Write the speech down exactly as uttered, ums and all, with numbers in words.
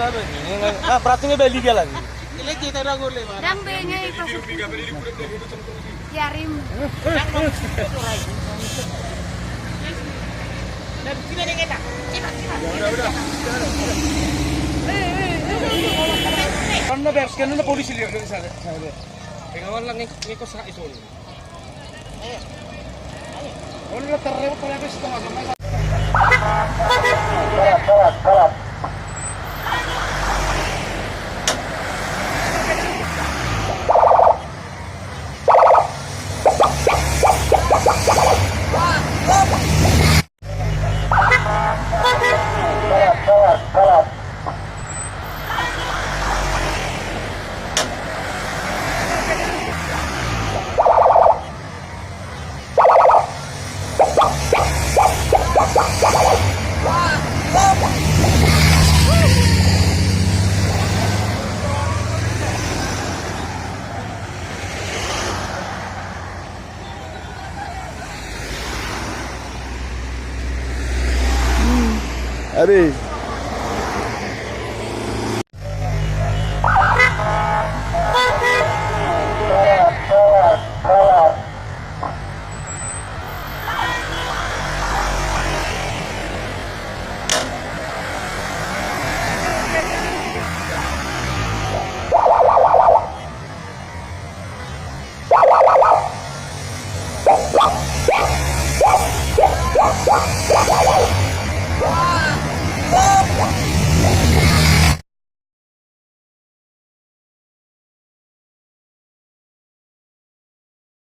Ah, berarti nggak beli dia lagi. Dang be ngai pas. Yarim. Kan na beres, kan na polisi dia, kan sana, sana dia. Pengawan lang ngikut, ngikut sa-, iso. Habis.